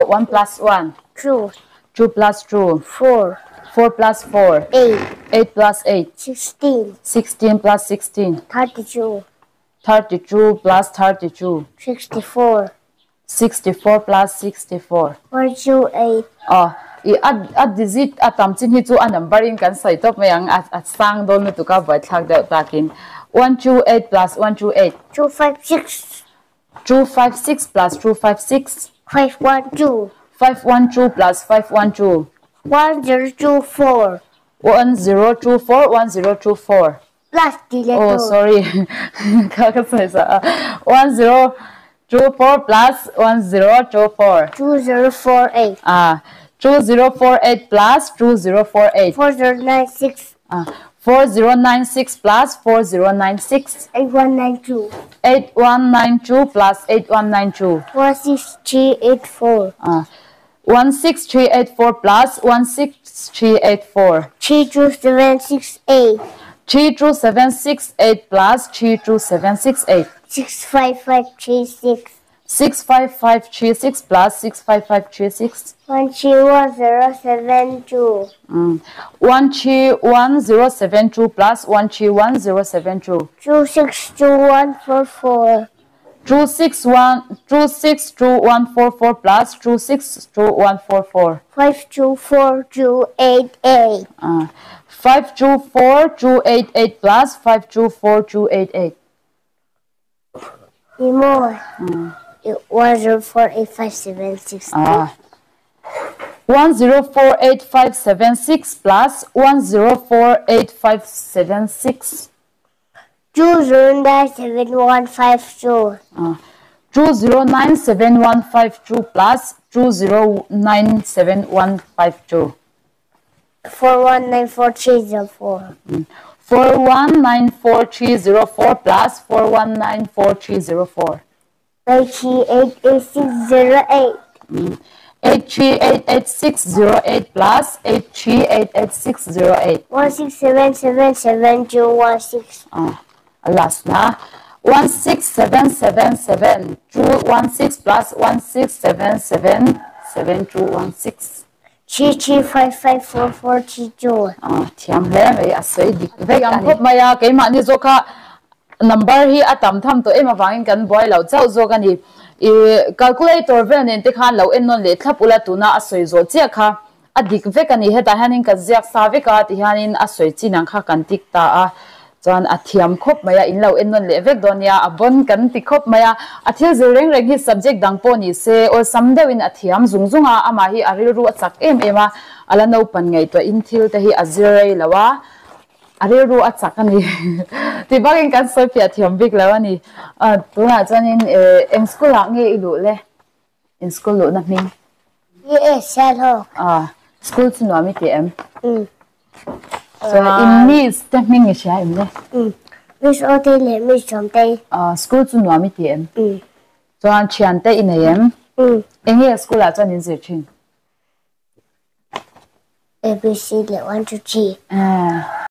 1 plus 1. 2. 2 plus 2. 4. 4 plus 4. 8. 8 plus 8. 16. 16 plus 16. 32. 32 plus 32. 64. 64 plus 64. 1 2 8. Oh, i a digit a tam chin hi chu a number in kan sai top mai ang a sang don lutuk a buaithlak deuh takin 1 2 8 plus 1 2 8. 2 5 6. 2 5 6 plus 2 5 6. 5 1 2. 5 1 2 plus 5 1 2. 1 0 2 4. 1 0 2 4 1 0 2 4. Plus tih leh Oh tur. sorry ka ka sawi sa 1 0 2 4 plus 1 0 2 4. 2 0 4 8. Ah 2 0 4 8 plus 2 0 4 8. 4 0 9 6. Ah 4 0 9 6 plus 4 0 9 6. 8 1 9 2. 8 1 9 2 plus 8 1 9 2. 1 6 3 8 4. Ah 1 6 3 8 4 plus 1 6 3 8 4. 3 2 7 6 8. 3 2 7 6 8 plus 3 2 7 6 8. 6 5 5 3 6. 6 5 5 3 6 plus 6 5 5 3 6. 1 3 1 0 7 2. 1 3 1 0 7 2 plus 1 3 1 0 7 2. 2 6 2 1 4 4. 2 6 1 2 6 2 1 4 4 plus 2 6 2 1 4 4. 5 2 4 2 8 8. 5 2 4 2 8 8 plus 5 2 4 2 8 8. Ni maw? 1 0 4 8 5 7 6. 1 0 4 8 5 7 6 plus 1 0 4 8 5 7 6. 2 0 9 7 1 5 2. 2 0 9 7 1 5 2 plus 2 0 9 7 1 5 2. 4 1 9 4 3 0 4. 4 1 9 4 3 0 4 plus 4 1 9 4 3 0 4. 9 3 8 8 6 0 8. 8 3 8 8 6 0 8 plus 8 3 8 8 6 0 8. 1 6 7 7 7 2 1 6. Last na. 1 6 7 7 7 2 1 6 plus 1 6 7 7 7 2 1 6. 3 3 5 5 4 4 3 2. Thiam hle mai a sawi dik vek a ni. Khawp mai a, keimahni zawk kha number hi a tam tham tawh em avangin kan buai lo chauh zawk a ni. I calculator vel nen te khan lo en nawn leh thlap ula tuna a sawi zawh chiah kha a dik vek a ni. Hetah hianin ka ziak sa vek a ti hianin a sawi chin ang kha kan tik ta a. Chuan a thiam khawp mai a, in lo en nawn leh vek dawn nia, a bawn kan ti khawp mai a. A thil zir reng reng hi subject dang pawh ni se, awlsam deuhin a thiam zung zung a, amah hi a rilru a chak em em a, a la naupan ngaihtuahin thil te hi a zir rei lo a, a rilru a chak a ni. Ti bakin kan sawi piah thiam bik lo a ni. Tunah chuanin eng school ah nge i luh le? In school luhna hming? Yes, Sialhawk. School chu nuam i ti em? Umm. Chuan in miss te hming i hria em le? Umm. Miss Otei leh Miss Chawmtei. School chu nuam i ti em? Umm. Chuan thian te i nei em? Umm. Enge school ah chuan in zir thin? ABC leh 1 2 3.